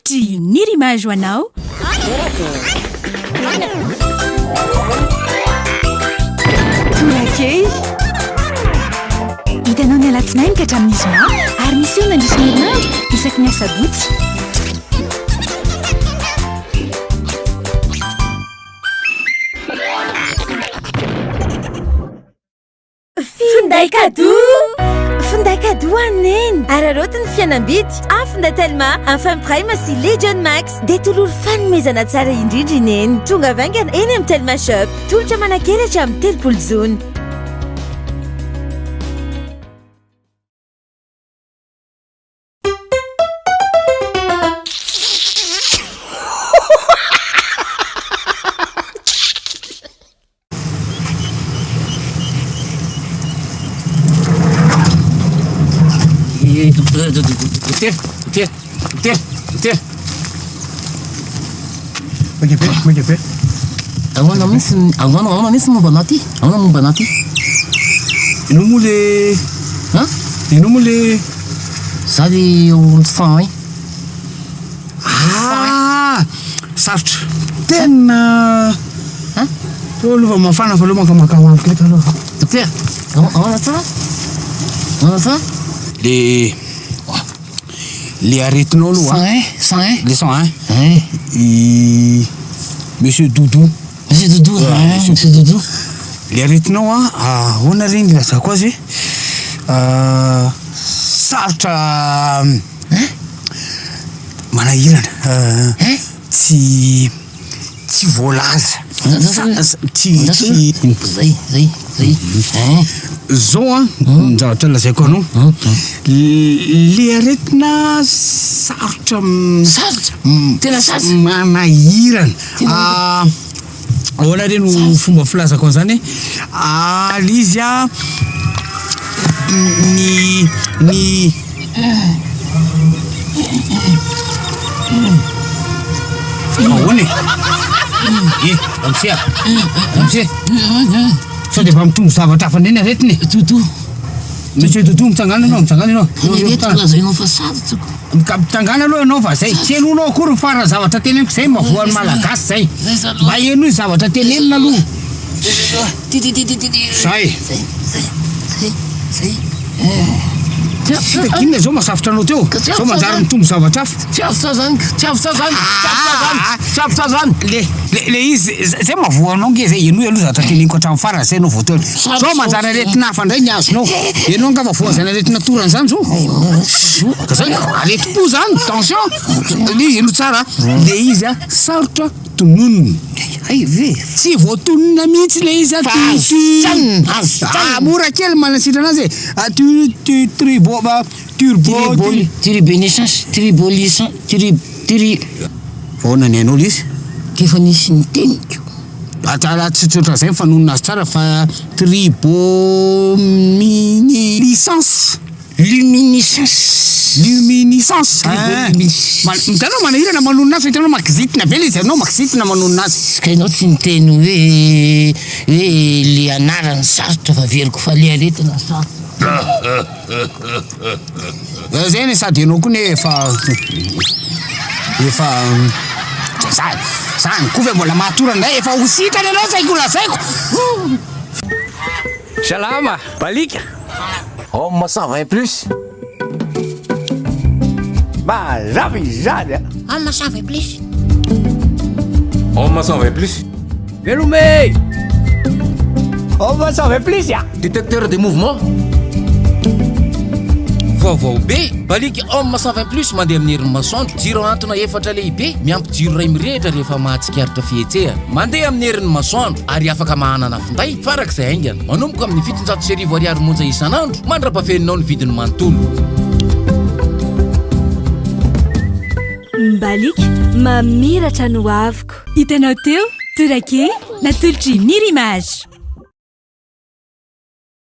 Natolotr'i Nirimage ho anao. Torakely. Hitanao ny alatsinainy ka hatramin'ny zoma ary miseho mandritra ny herinandro isaky ny asabotsy. Finday cadeau! Finday cadeau an'i Neny! Araraoty ny fihenam-bidy amin'ny finday Telma, Infam Prime sy Legion Max dia tolory fanomezana tsara indrindra i Neny. Tonga vaingana eny amin'ny Telma Shop. Tolotra manan-kery hatramin'ny 30 jona. Dokotera, dokotera, dokotera, dokotera. Maika be, maika be. Ahoana mihitsy, ahoana, ahoana mihitsy momba anah ty? Ahoana momba anah ty? Ianao moa le. An? Ianao moa le. Za le eo amin'ny 101. Ah! Sarotra. Tena. An? Teo aloha fa mafana fa aleo maka maka enquête aloha. Dokotera, ahoana tsara? Ahoana tsara? Le le aretinao aloha. 101, 101. Le 101. Hein. I Monsieur Doudou. Monsieur Doudou, hein, Monsieur Doudou. Le aretinao an, ahoana re ny ilazako azy e? Sarotra manahirana. Tsy tsy voalaza. Tsy tsy. Zay, zay, zay. Hein. Zao an, ny zavatra lazaiko anao, le aretina sarotra Sarotra? Tena sarotra? Manahirana. Ahoana re no fomba filazako an'izany e? Le izy an, ny ny Ahoana e? Eh, ramose a! Ramose! Sao dia efa mitombo zavatra hafa indray ny aretina e? Doudou. Monsieur Doudou, mitsangàna ianao, mitsangàna ianao. Ny aretiko lazainao fa sarotra ko. Ka mitsangàna aloha ianao fa zay. Tsy henoinao akory ny farany zavatra teneniko zay, mahavoa ny Malagasy zay. Mba henoy ny zavatra tenenina aloha. Zay. Inona izao mahasafotra anao teo? Zao manjary mitombo zavatra hafa. Tsy avotra zany ka, tsy avotra zany, tsy avotra zany, tsy avotra zany. Le, le, le izy, zay mahavoa anao nge zay, henoy aloha zavatra teneniko hatramin'ny farany zay anao vao teo. Zao manjary aretina hafa indray ny azonao. Ianao angamba voan'izany aretina torana izany zao. Zay, aretim-po zany, tension. Le izy henoy tsara, le izy a, sarotra tononina. Hay ve? Tsy voatonona mihitsy le izy a, Fa tu, azo tu. tsanina, azo tsanina. Ah, mora kely manasitrana azy e. Ah, tu, tu, tribo, ah, turbo, Tribol, tribenisans, tribolisan, tri, tri. Ahoana ny hainao le izy? K'efa nisy niteniko. Adala tsy tsotra zay ny fanonona azy tsara fa tribominiscence. Luminiscence. Luminiscence. Hitanao manahirana manonona azy fa hitanao makizitina be le izy anao makizitina manonona azy. Ka ianao tsy niteny hoe hoe le anarany sarotra fa averiko fa le aretina sarotra. Zay anie sady ianao koa anie efa efa za zany koa ve mbola mahatorana indray efa ho sitrana ianao saingy ho lazaiko. Salama, Balika. Homme 120 plus. Mazava izany a. Homme 120 plus. Homme 120 plus. Veloma e! Homme 120 plus a. Détecteur de mouvement. Vaovao be! Baliaka Homme 120 plus mandeha amin'ny herin'ny masoandro, jiro ahantona efatra lehibe, miampy jiro iray mirehitra rehefa mahatsikaritra fihetsehana. Mandeha amin'ny herin'ny masoandro ary afaka mahanana finday farak'izay haingana. Manomboka amin'ny 1700 ariary monja isan'andro mandra-pafeninao ny vidiny manontolo. Mbaliaka, mamiratra ny hoaviko. Hitanao teo? Torak'e, natolotr'i Nirimage.